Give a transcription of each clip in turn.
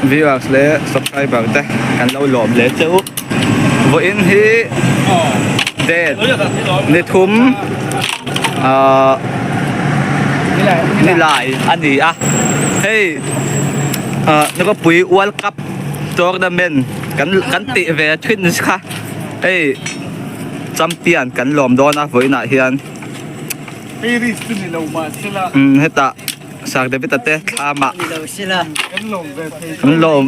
Viewers leh subscriber te kan lo lawm hle che u. Vawiin hi date ni thum ahh nilai a ni a. Hei ahh Ropui World Cup tournament kan kan tih ve thin kha hei champion kan lawm dawn a vawiinah hian. Umm hetah. Sir David-a te thlamah an lawm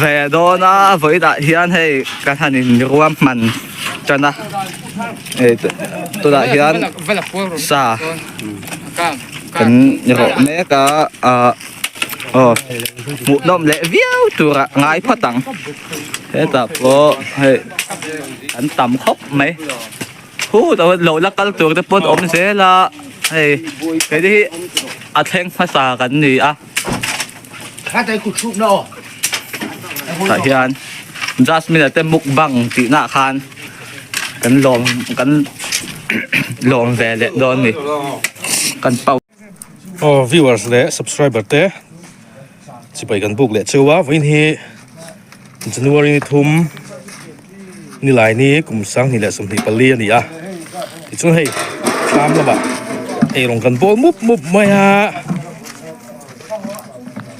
ve dawn a vawiinah hian hei ka han in ruam hman tan a hei tunah hian sa kan rawh mek a ah aw hmuhnawm leh viau turah ngai phawt ang hetah pawh hei an tam khawp mai. Hu lo la kal tur te pawn awm zel a hei hei te hi a thleng hmasa kan ni a tah hian Jasmine a te mukbang tih nah khan kan lawm kan lawm ve leh dawn a ni kan pau. Aw viewers leh subscriber te chibai kan buk leh cheu a vawiin hi January ni thum nilai ni kum 2024 a ni a tichuan hei thlam lamah eirawng kan bawl mup mup mai a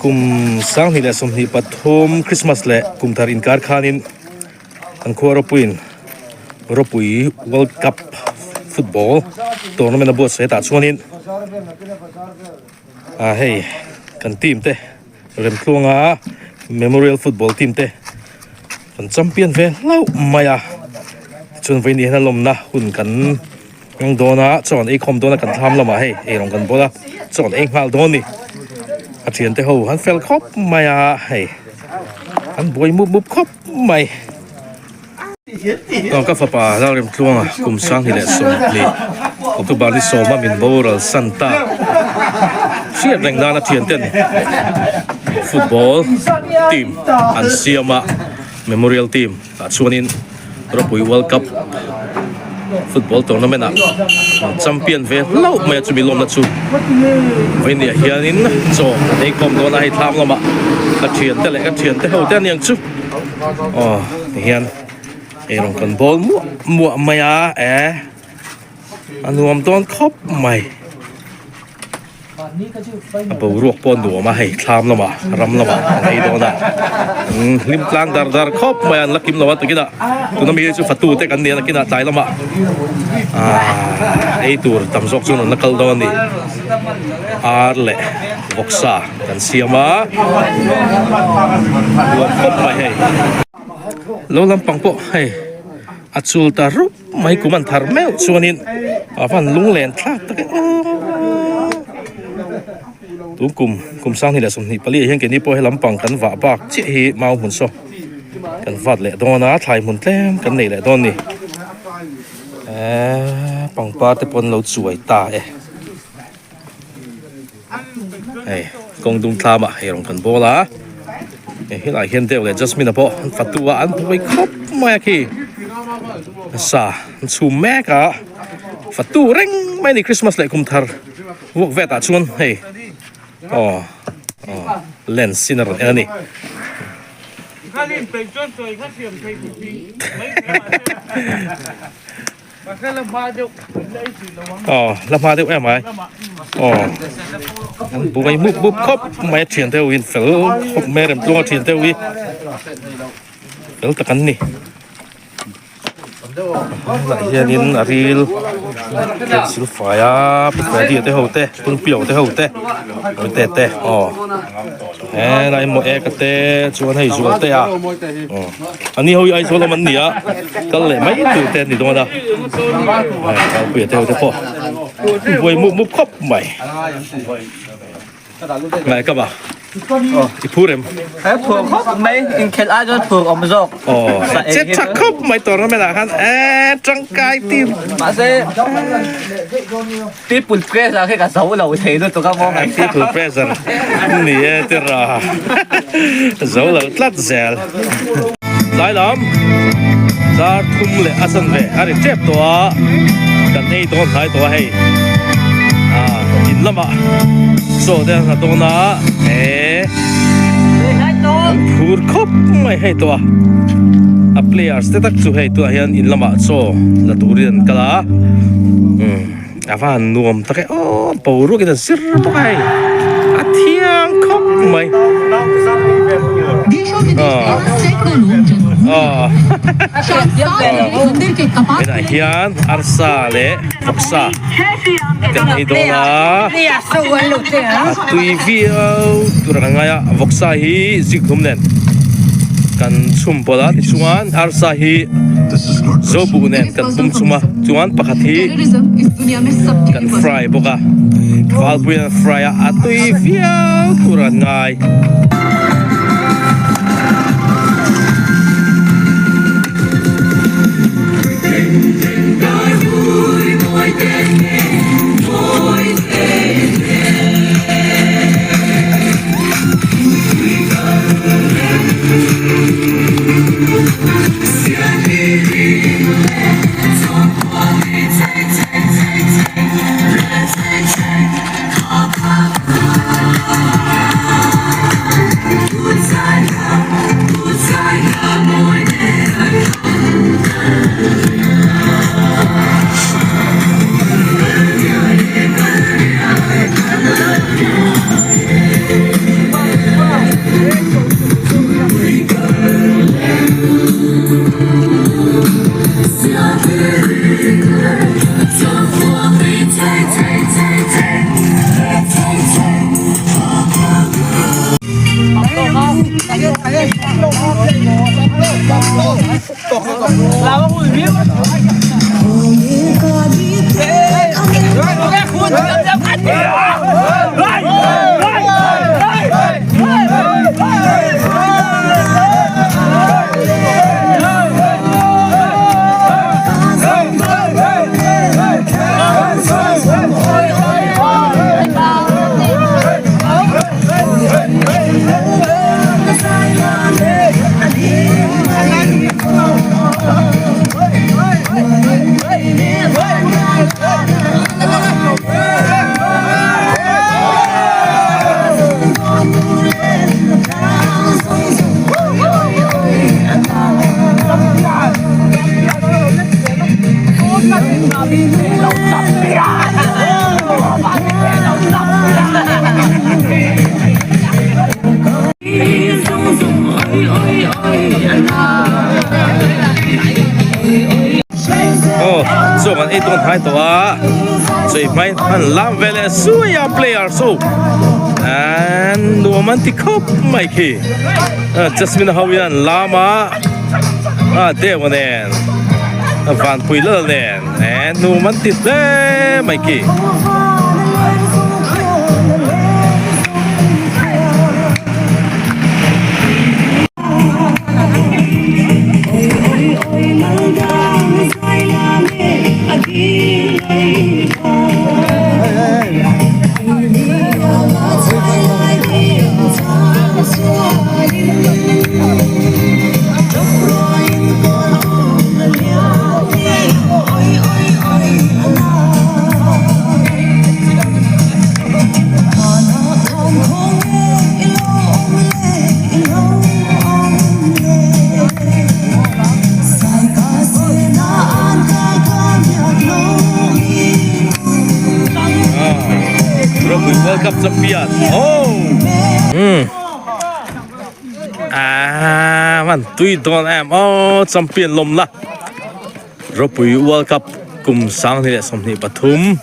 kum 2023 Christmas leh kum thar inkar khanin An khua ropuiin ropui World Cup football tournament a buatsaih tah chuanin ah hei kan team te Remtluanga Memorial Football team te an champion ve hlauh mai a tichuan vawiin hian a lawmna hun kan hmang dawn a chaw an ei khawm dawn a kan thlam lamah hei eirawng kan bawl a chaw an ei nghal dawn a ni a thiante ho an fel khawp mai a hei an buai mup mup khawp. Mai. Aw ka fapa Lalremtluanga kum 2020 October ni sawma min boral san ta hriat reng nana thian ten football team an siam a memorial team ah chuanin ropui world cup football tournament ah an champion ve hlauh mai a chumi lawmna chu vawinia hianin chaw an ei khawm dawn a hei thlam lamah ka thiante leh ka thiante ho te aniang chu aw tihian eirawng kan bawl muah muah mai a e a nuam dawn khawp mai. A boruak pawh a nuam a hei thlam lamah ram lamah an ei dawn a umm hlim tlang dar dar khawp mai a an la kim lo a tukinah tuna mi hi chu fatu te kan ni a nakinah tlai lamah aaa ei tur tam zawk chuan an la kal dawn a ni ar leh vawksa kan siam a nuam khawp mai hei lo lampang pawh hei a chul ta rup. Mai kum an thar meuh chuanin a van lunglen thlak tak e aw tun kum kum 2024 ah hian keini pawh he lampang kan vah bak chiah hi mau hmun saw kan vat leh dawn a thlai hmun tlem kan nei leh dawn a ni eee pangpar te pawh an lo chuai ta e hei kawng dung thlam ah eirawng kan bawl a hei helaiah hian deuh leh jasmine a pawh an fatu a an buai khawp mai a khi sa an chhum mek a fatu reng mai a ni christmas leh kum thar vuak vet ah chuan hei aw aw lens in a rawn en a ni. Aw la hma deuh em ai aw an buai mup mup khawp mai a thian deuh in fel khawp mai a rem tluang a thian deuh hi fel tak an ni lah hianin a ril pencil fai a padi te ho te tung piau te ho te te te aw helai maw ek te chuan hei zual te a aw. A ni ho hi Aizawl lam an ni a, kal leh mai tur te an ni dawn a, hei Kalpuia te ho te pawh buai mup mup khawp mai. Ngai ka ba, i phur em? He phur khawp mai, inkhelh ai chuan phur awm zawk. Aw, che tha khawp mai tournament ah khan e tangkai team. Mahse people pressure khi ka zo lo thei lutuk a maw ngai. People pressure ni e tira zo lo tlat zel. Tlai lam zar thum leh a chan ve a ri tep tawh a kan ei dawn hnai tawh a hei ah in lamah chaw te an ha dawn a he. An phur khawp mai hei tawh a, a players te tak chu hei tunah hian in lamah chaw la turin an kal a, umm a va han nuam tak e aw boruakin an zir bawk a hei a thiang khawp mai aw aw hetah hian arsa leh vawksa kan ei dawn a a tui viau tur ang ngai a vawksa hi zikhlum nen kan chhum pawlh a tichuan arsa hi zobuh nen kan pum chhum a chuan pakhat hi kan fry bawk a valpui an fry a a tui viau tur an ngai. Aw chaw kan ei dawn hnai tawh a chei hmai an lam ve leh sui a player chu an nuam an ti khawp mai khi Jasmine ho hian an lam a a deuh nen vanpui lal nen nuam an ti hle mai khi. Ropui World Cup champion oh hmm ah man tui dawn em oh champion lawm la Ropui World Cup kum 2023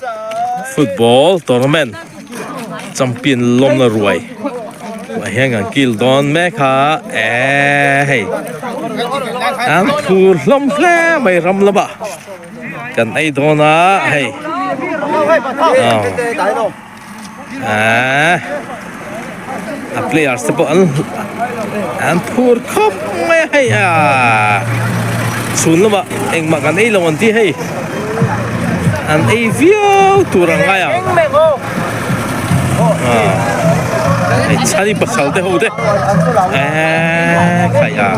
football tournament champion lawm la ruai ah hian kan kil dawn mek a eh hei an phur hlawm hle mai ram lamah kan ei dawn a hei aw ah a players te pawh an an phur khawp mai a hei ah chhun lamah engmah kan ei lo an tih hei an ei viau tur ang ngai ang ah hei chhani pasal te ho te eh khai a.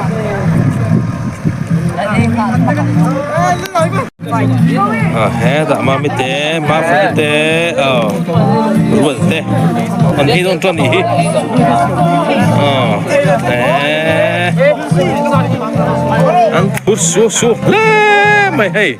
A hetah mami te mafaki te aw rual te an ei dawn chuan nih hi aw eee an phur suak suak hle mai hei.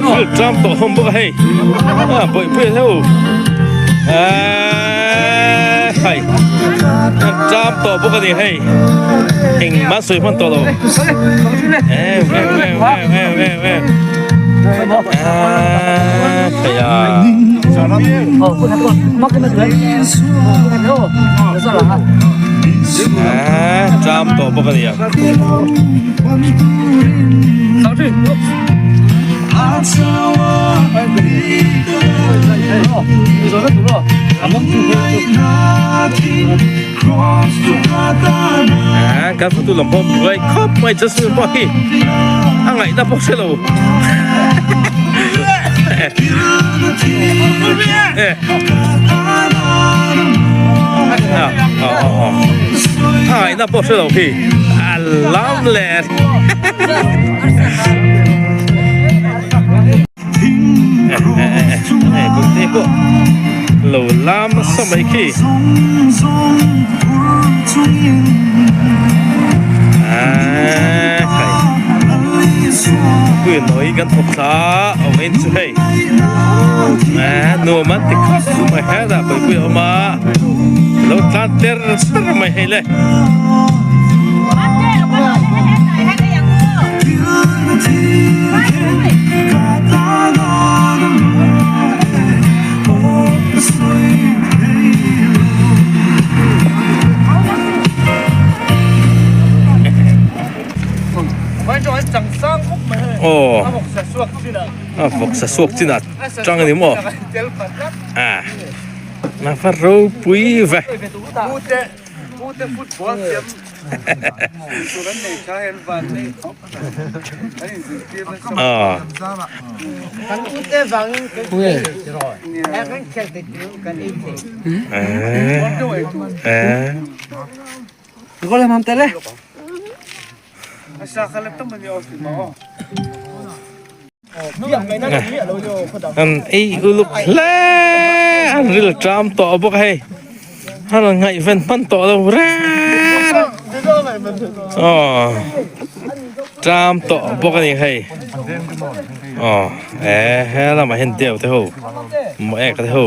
Thil tlam tawh hlawm bawk a hei a bawihpui hleuh eeii hei tlam tawh bawk a ni hei engmah sawi hman tawh lo eeii eeii eeii thei a. Tlam tawh bawk a ni a. Kan photo lam pawh buai khawp mai Justin pawh hi a ngaihna pawh hre lo. A ngaihna pawh hre lo khi a lam leh te pawh lo lam nasa mai khi Puia nawi kan thawk thla awm in chu hei nuam an ti khawp mai hetah pawipui a awm a lo tlan ter ter mai hei le. Aw a vawksa suak chinah tang a ni maw a a va ropui ve. An ei uluk hle an ril tram tawh bawk a hei a rawn ngaihven hman tawh lo reng aw tram tawh bawk a ni hei aw e he lamah hian deu te ho maw ek te ho.